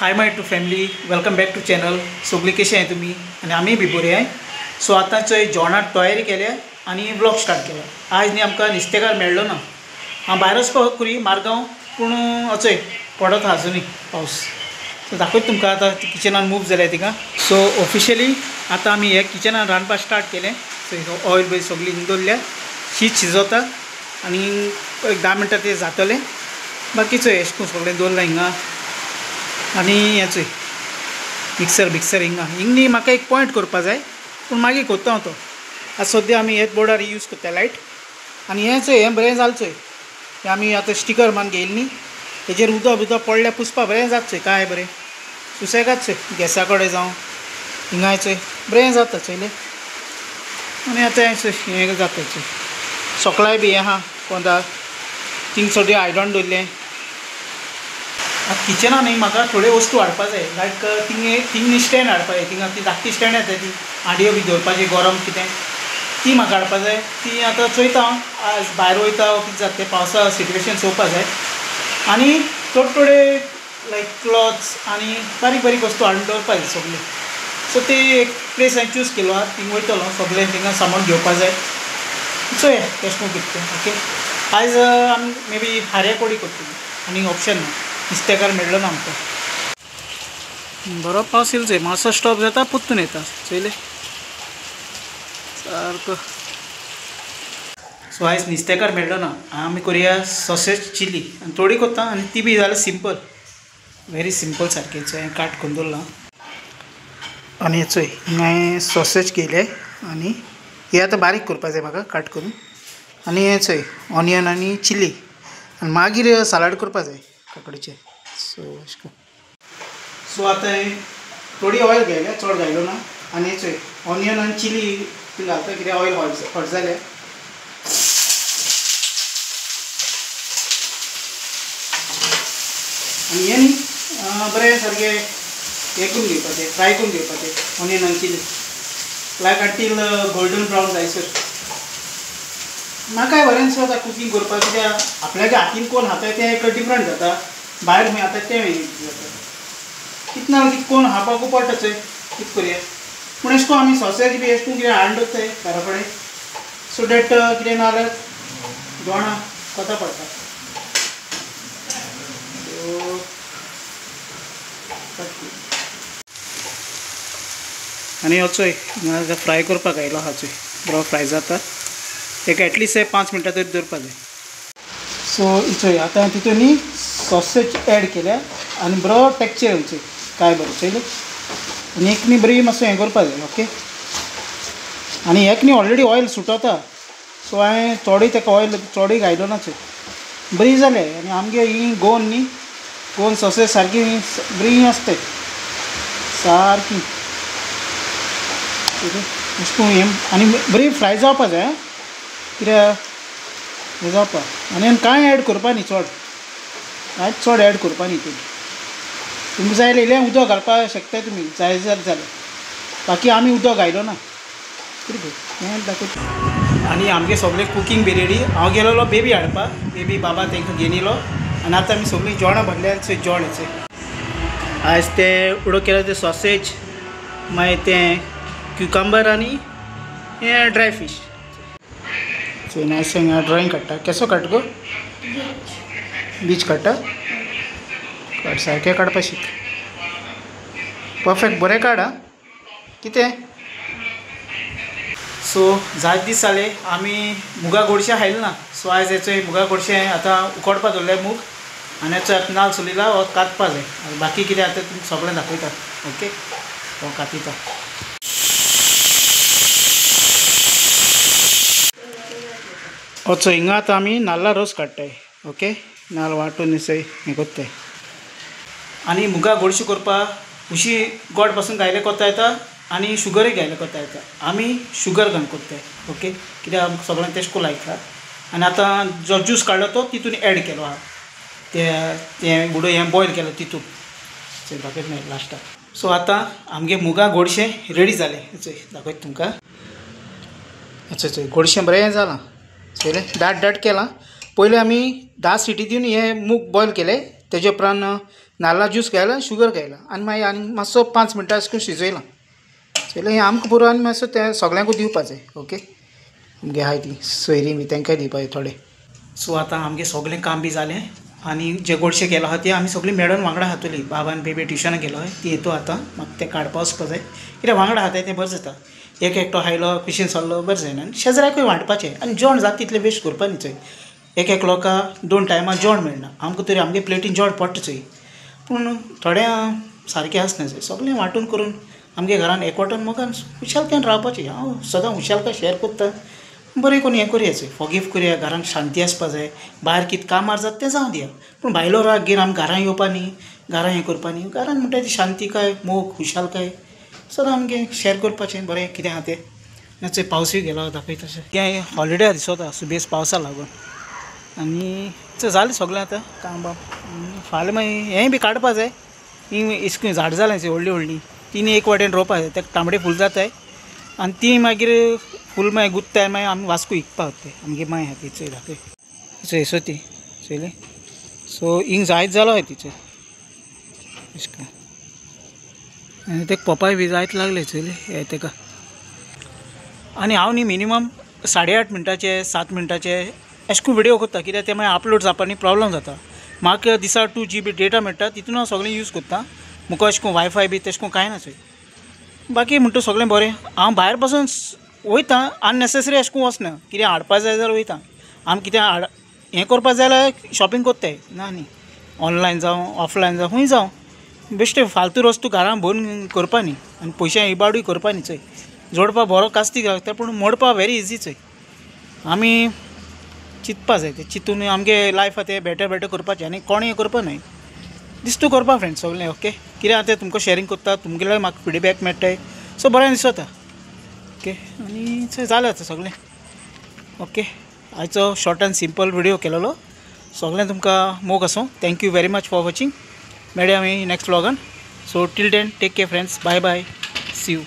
Hi my to family, welcome back to channel. सगळी कशी आहे तुम्ही आणि आम्ही बी बरे आहे. सो आतां चोय जेवणाक तयारी केल्या आनी ब्लॉग स्टार्ट केला. आज न्ही आमकां नुस्तेकार मेळ्ळो ना. हांव भायर वचपाक करी मारगांव, पूण अचोय पडत आहा अजुनूय पावस. सो दाखयता तुमकां आतां किचनान मूव जाल्या तिका. सो ऑफिशियली आतां आमी हे किचनान रांदपाक स्टार्ट केलें. सो ऑयल बी सगळी हिंग दवरल्या, शीत शिजोता आनी एक 10 मिनटां तें जातलें. बाकी चोय एश करून सगळें दवरलां हिंगा. आनी हें चोय मिक्सर बिक्सर हिंगा. हिंग न्ही म्हाका एक पॉयंट करपा जाय, पूण मागीर करता हांव तो. आतां सद्या आमी हेच बोर्डार यूज करता लायट. आनी हें चोय हें बरें जालें चोय, हें आमी आतां स्टिकर मारून घेयलें न्ही, हेजेर उदक बिदक पडल्यार पुसपा बरें जाता चोय. काय बरें सुसेगाद चोय, गॅसा कडेन जावं हिंगाय चोय बरें जाता चोयलें. आनी आतां हें चोय हें जाता चोय, सोकलाय बी हें आहा कोंदा थिंग सगळें आयदन दवरलें. आतां किचनान न्ही म्हाका थोड्यो वस्तू हाडपा जाय, लायक थिंग थिंग न्ही स्टँड हाडपा जाय. थिंगा ती धाकटी स्टँड येता ती हांडयो बी दवरपाची गरम कितें, ती म्हाका हाडपा जाय. ती आतां चोयता हांव, आज भायर वयता कितें जाता तें पावसा सिट्युएशन चोवपा जाय. आनी थोडे थोडे लायक क्लॉथ्स आनी बारीक बारीक वस्तू हाडून दवरपा जाय सगळ्यो. सो ते एक प्लेस हांवें चूज केलो आहा, थिंग वयतलो सगळें थिंगा सामान घेवपा जाय. चोया केशें कितें तें. ओके, आयज आमी मे बी खाऱ्या कोडी करतली, आनी ऑप्शन ना, नुस्तेकार मेळ्ळो ना आमकां. बरो पावस येयलो चोय, मातसो स्टॉप जाता परतून येता चोयलें सारको. सो आयज नुस्तेकार मेळ्ळो ना, आमी करुया सॉसेज चिली आनी थोडी करता, आनी ती बी जाल्यार सिंपल, व्हेरी सिंपल सारकें. चोय हांवें काट करून दवरलां. आनी चोय हांवें सॉसेज केले आनी हे आतां बारीक करपा जाय म्हाका काट करून. आनी हें चोय ऑनियन आनी चिली, आनी मागीर सालाड करपा जाय काकडीचें. सो अशें करून. सो आतां हांवें थोडी ऑयल घायल्या, चड घायलो ना. आनी चोय ऑनियन आनी चिली ती घालता, कित्याक ऑयल हॉट जालें. आनी हें न्ही बरें सारकें हें करून घेवपाचें, फ्राय करून घेवपाचें ऑनियन आनी chilli, like until golden brown जायसर. म्हाकाय बरें दिसता आतां कुकींग करपाक, कित्याक आपल्याच्या हातीन कोण खाता तें एक डिफरंट जाता, भायर खंय खाता तें जाता. कितें ना कितें कोण खावपाकू पडटा चोय, कितें करुया. पूण एशें करून आमी सॉसेज बी एशें करून कितें हाडून दवरताय घरा कडेन, सो that कितें ना जाल्यार जेवणां कोता पडटा. आनी हो चोय फ्राय करपाक आयलो आहा चोय, बरो फ्राय जाता. एक एटलिस्ट 5 मिनटां तरी दवरपा जाय. सो चोय आतां तितून न्ही सॉसेज एड केल्या आनी बरो टेक्चर येवचें चोय, काय बरें चोयलें. आनी एक न्ही बरी मातसो हें करपा जाय. ओके, आनी एक न्ही ऑलरेडी ऑयल सुटोता, सो हांवें चोडूय ताका ऑयल चोडूय घायलो ना चोय, बरी जालें. आनी आमगे ही गोवन न्ही, गोवन सॉसेज सारकी बरी आसताय सारकी. अशें करून हें आनी बरी फ्राय जावपा जाय, कित्याक हें जावपा. आनी कांय एड करपा न्ही चड, कांयच चड एड करपा न्ही. तितून तुमकां जाय जाल्यार इल्लें उदक घालपाक शकताय तुमी, जाय जाल्यार जालें, बाकी आमी उदक घायलो ना. कितें हें दाखयता. आनी आमगे सगळें कुकींग बी रेडी. हांव गेलोलो बेबी हाडपाक, बेबी बाबा तांकां घेवन येयलो. आनी आतां आमी सगळीं जेवणां भरल्या चोय, जेवण चोय. आयज तें उडो केलें तें सॉसेज, मागीर तें क्युकंबर आनी हें ड्राय फीश. चोय नायस हांगा ड्रॉइंग काडटा. केसो काडटा गो? बीच काडटा, काड सारकें काडपा शीक, परफेक्ट बरें काड आं कितें. सो जायते दीस जाले आमी मुगा गोडशें खायलें ना. सो आयज हेचोय मुगा गोडशें आतां उकडपा दवरलें मूग, आनी हेचो आतां नाल सोलिला हो कातपा जाय. आनी बाकी कितें आतां तुमकां सगळें दाखयता. ओके, हो कातिता. हो चोय हिंगा आतां आमी नाल्ला रोस काडटाय. ओके, नाल्ल वांटून चोय हें कोत्ताय. आनी मुगा गोडशें करपाक उशी गोड पासून घायलें कोत्ता येता आनी शुगरूय घायलें कोत्ता येता. आमी शुगर घालून कोत्ताय. ओके, कित्याक आमकां सगळ्यांक तेश करून लायक. आनी आतां जो ज्यूस काडलो तो तितून एड केलो आहा, तें उडय हें बॉयल केलो तितून चोय दाखयत मागीर लास्टाक. सो आतां आमगे मुगा गोडशें रेडी जालें चोय दाखयता तुमकां. चोय चोय गोडशें बरें जालां चोयलें, दाट दाट केलां. पयलीं आमी 10 सिटी दिवन हे मूग बॉयल केले, तेजे उपरांत नाल्ला ज्यूस घायला शुगर घायला आनी मागीर आनी मातसो 5 मिनटां अशें करून शिजयलां. चोयलें हें आमकां पुरो आनी मातसो तें सगळ्यांकूच दिवपा जाय. ओके आमगे आहाय ती सोयरीं बी तेंकांय दिवपा जाय थोडे. सो आतां आमगें सगळें काम बी जालें आनी जे गोडशें केलां आहा तें आमी सगळीं मेळोन वांगडा खातली. बाबान बेबी ट्युशनाक गेलो ती येतो आतां म्हाका तें काडपा वचपा जाय कित्याक वांगडा खाताय तें बरें जाता. एक एकटो आयलो कुशीन सरलो बरें जायना आनी शेजराकूय वांटपाचें आनी जेवण जाता तितलें वेस्ट करपा न्ही चोय. एक एक लोकां 2 टायमां जेवण मेळना आमकां तरी आमगे प्लेटीन जेवण पडटा चोय पूण थोड्यां सारकें आसना चोय. सगळें वांटून करून आमगे घरान एकवटान मोगान खुशालकायेन रावपाचें. हांव सदां खुशालकाय शेअर करता बरें करून हें करुया चोय फॉरगीव करुया. घरान शांती आसपा जाय. भायर कितें कामार जाता तें जावं दिया पूण भायलो राग घेवन आमी घरां येवपा न्ही घरां हें करपा न्ही. घरान म्हणटा ती शांतिकाय मोग खुशालकाय सदां आमगें शेअर करपाचें बरें कितें आहा तें. चोय पावसूय गेलो दाखयता तशें तें हॉलिडे दिसता सुबेज पावसा लागून आनी जालें सगळें आतां काम बाब. फाल्यां मागीर हेंय बी काडपा जाय. ती इस्कूल झाड जालें व्हडलीं व्हडलीं तिनी एक वाटेन रोवपा जाय तेका तांबडे फूल जाताय आनी ती मागीर फूल मागीर गुत्ताय मागीर आमी वास्को विकपा वताय. आमगे माय आहा ती चोय दाखय चोय सो ती चोयली. सो हिंग जायत जालो आहा तिचेर अशें करून आनी तेका पोपाय बी जायत लागले चोयले हे तेका. आनी हांव न्ही मिनिमम 8.5 मिनटाचे 7 मिनटाचे अशें करून विडियो करता कित्याक ते मागीर अपलोड जावपा न्ही प्रॉब्लम जाता. म्हाका दिसा 2 GB data मेळटा तितून हांव सगळें यूज करता. म्हाका अशें करून वायफाय बी तशें करून कांय ना चोय. बाकी म्हणटा सगळें बरें. हांव भायर पासून वयता अननेसेसरी अशें करून वचना कितें हाडपा जाय जाल्यार वयता. आमी कितें हाड हें करपा जाय जाल्यार शॉपिंग करताय ना न्ही ऑनलायन जावं ऑफलायन जावं खूंय जावं बेश्टें फालतू वस्तू घरान भरून करपा न्ही आनी पयशे इबाडूय करपा न्ही चोय. जोडपा बरो कास्तीक लागता पूण मोडपा वेरी इजी चोय. आमी चिंतपा जाय तें चिंतून आमगे लायफ आहा तें बेटर बेटर करपाचें आनी कोणें करपा न्हय दिस्तू करपा फ्रेंड्स सगळें. ओके कितें आहा तें तुमकां शेअरींग करता तुमगेले म्हाका फिडबॅक मेळटाय सो बरें दिसता. ओके आनी जालें आतां सगळें. ओके आयचो शॉर्ट एंड सिंपल विडियो केलेलो सगळें तुमकां मोग आसूं. Thank you very much for watching. मेळया आमी next व्लॉगान. So till then take care friends. Bye bye, see you.